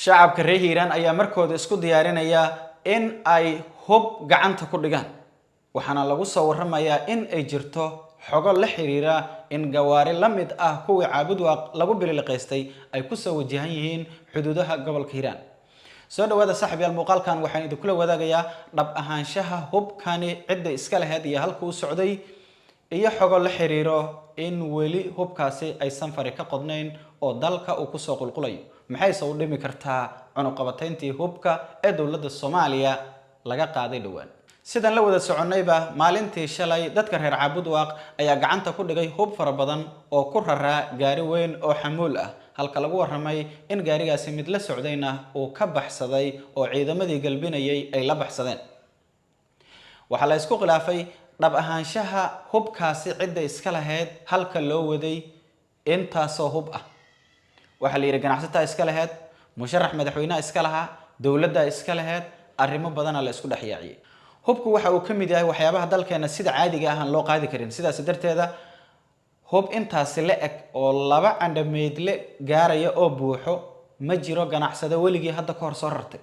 Shacabka reer Hiiraan ayaa markooda isku diyaarinaya in ay hub gacanta ku dhigaan, waxaana lagu soo waramayaa in ay jirto xogo la xiriira in gawaari la mid ah kuwii Caabudwaaq lagu bililiqaystay ay kusoo wajahan yihiin xuduudaha gobolka Hiiraan. Soo dhawaada, saaxiibyaal. Muuqaalkan waxaan idinkula wadaagayaa dhab ahaanshaha hubkani, cidda iska laheyd iyo halka u socday, iyo xogo la xiriiro in weli hubkaasi aysan fari ka qodnayn oo dalka uu kusoo qulqulayo. Maxayse u dhimi kartaa cunuqabatayntii hubka ee dowladda Soomaaliya laga qaaday dhowaan? Sidaan la wada soconnayba, maalintii shalay dadka reer Caabudwaaq ayaa gacanta ku dhigay hub fara badan oo ku raraa gaari weyn oo xamuul ah, halka lagu warramay in gaarigaasi mid la socdayna uu ka baxsaday oo ciidamadii galbinayay ay la baxsadeen. Waxaa la isku khilaafay dhab ahaanshaha hubkaasi, cidda iska lahayd, halka loo waday intaasoo hub ah. Waxaa la yidhi ganacsataa iska lahayd, musharax madaxweyneha iska lahaa, dowladdaa iska lahayd. Arrimo badana la isku dhex yaaciyey. Hubku waxa uu ka mid yahay waxyaabaha dalkeena sida caadiga ah aan loo qaadi karin. Sidaas darteeda, hub intaasi la eg oo laba candhameydle gaaraya oo buuxo ma jiro ganacsado weligii hadda ka hor soo rartay.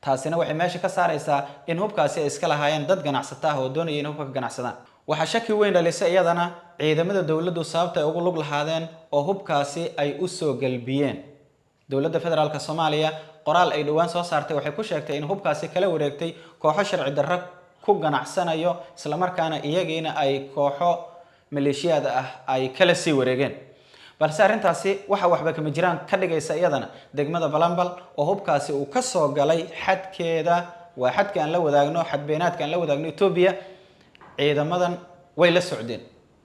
Taasina waxay meesha ka saaraysaa in hubkaasi ay iska lahaayeen dad ganacsata ah oo doonaya in hubka ka ganacsadaan. Waxaa shaki weyn dhalisay iyadana ciidamada dowladdu sababta ay ugu lug lahaadeen oo hubkaasi ay u soo galbiyeen. Dowladda Federaalka Soomaaliya qoraal ay dhowaan soo saartay waxay ku sheegtay in hubkaasi kala wareegtay kooxo sharci darro ku ganacsanayo, islamarkaana iyagiina ay kooxo maleeshiyaad ah ay kala sii wareegeen. Balse arrintaasi waxa waxba kama jiraan ka dhigaysa iyadana degmada Balambal oo hubkaasi uu ka soo galay xadkeeda, waa xadka aan la wadaagno, xadbeenaadka aan la wadaagno Etoobiya. Ciidamadan way la socdeen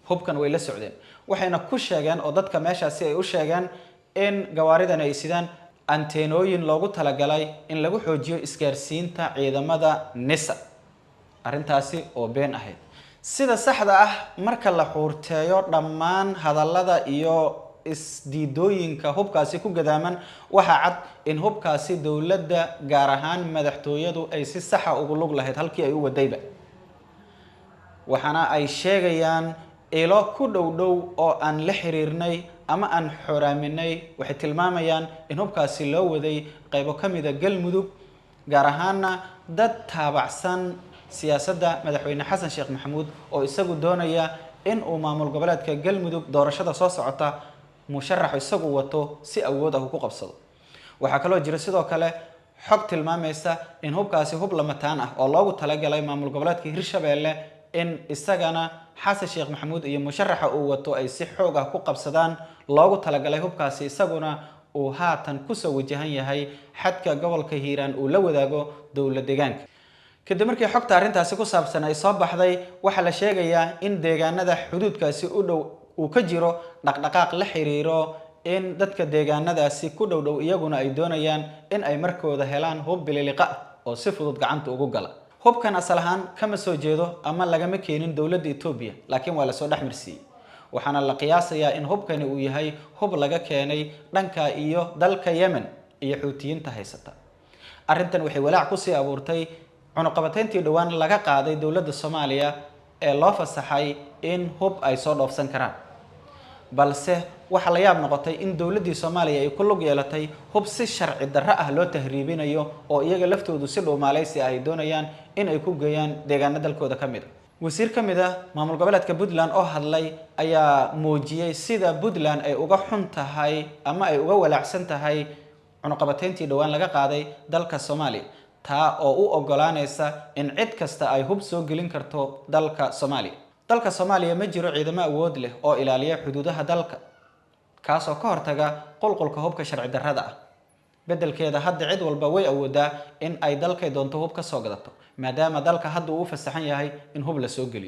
hubkan, way la socdeen. Waxayna ku sheegeen oo dadka meeshaasi ay u sheegeen in gawaaridan ay sidaan anteenooyin loogu talagalay in lagu xoojiyo isgaarsiinta ciidamada NISA, arrintaasi oo been ahayd. Sida saxda ah, marka la xuurteeyo dhammaan hadallada iyo isdiidooyinka hubkaasi ku gadaaman, waxaa cad in hubkaasi dowladda, gaar ahaan madaxtooyadu, ay si saxa ugu lug lahayd halkii ay u wadayba. Waxaana ay sheegayaan ilo ku dhow dhow oo aan la xiriirnay ama aan xoraaminay, waxay tilmaamayaan in hubkaasi loo waday qaybo ka mida Galmudug, gaar ahaana dad taabacsan siyaasadda Madaxweyne Xasan Sheekh Maxamuud, oo isagu doonaya in uu maamul goboleedka Galmudug doorashada soo socota musharax isagu wato si awood ah uu ku qabsado. Waxaa kaloo jira sidoo kale xog tilmaamaysa in hubkaasi hub lamataan ah oo loogu talagalay maamul goboleedka Hirshabeelle in isagana Xasan Sheekh Maxamuud iyo musharaxa uu wato ay si xoog ah ku qabsadaan loogu talagalay, hubkaasi isaguna uu haatan kusoo wajahan yahay xadka gobolka Hiiraan uu la wadaago dowlad deegaanka. Kadib markii xogta arrintaasi ku saabsan ay soo baxday, waxaa la sheegayaa in deegaanada xuduudkaasi u dhow uu ka jiro dhaqdhaqaaq la xiriiro in dadka deegaanadaasi ku dhow dhow iyaguna ay doonayaan in ay markooda helaan hub bililiqa ah oo si fudud gacanta ugu gala. Hubkan asal ahaan kama soo jeedo ama lagama keenin dowladda Etoobiya, laakiin waa lasoo dhex marsiiyey. Waxaana la qiyaasayaa in hubkani uu yahay hub laga keenay dhanka iyo dalka Yemen iyo Xuutiyiinta haysata. Arrintan waxay walaac kusii abuurtay cunuqabatayntii dhowaan laga qaaday dowladda Soomaaliya ee loo fasaxay in hub ay soo dhoofsan karaan. Balse waxaa la yaab noqotay in dowladdii Soomaaliya ay ku lug yeelatay hub si sharci darro ah loo tahriibinayo, oo iyaga laftoodu si dhuumaaleysi ay doonayaan in ay ku geeyaan deegaano dalkooda ka mid a. Wasiir ka mid ah maamul goboleedka Puntland oo hadlay ayaa muujiyey sida Puntland ay uga xun tahay ama ay uga walaacsan tahay cunuqabatayntii dhowaan laga qaaday dalka Soomaaliya, taa oo u ogolaanaysa in cid kasta ay hub soo gelin karto dalka Soomaaliya. Dalka Soomaaliya ma jiro ciidamo awood leh oo ilaaliya xuduudaha dalka, kaasoo ka hortaga qulqulka hubka sharci darrada ah. Beddelkeeda, hadda cid walba way awoodaa in ay dalkay doonto hub ka soo gadato, maadaama dalka hadda uu u fasaxan yahay in hub la soo geliyo.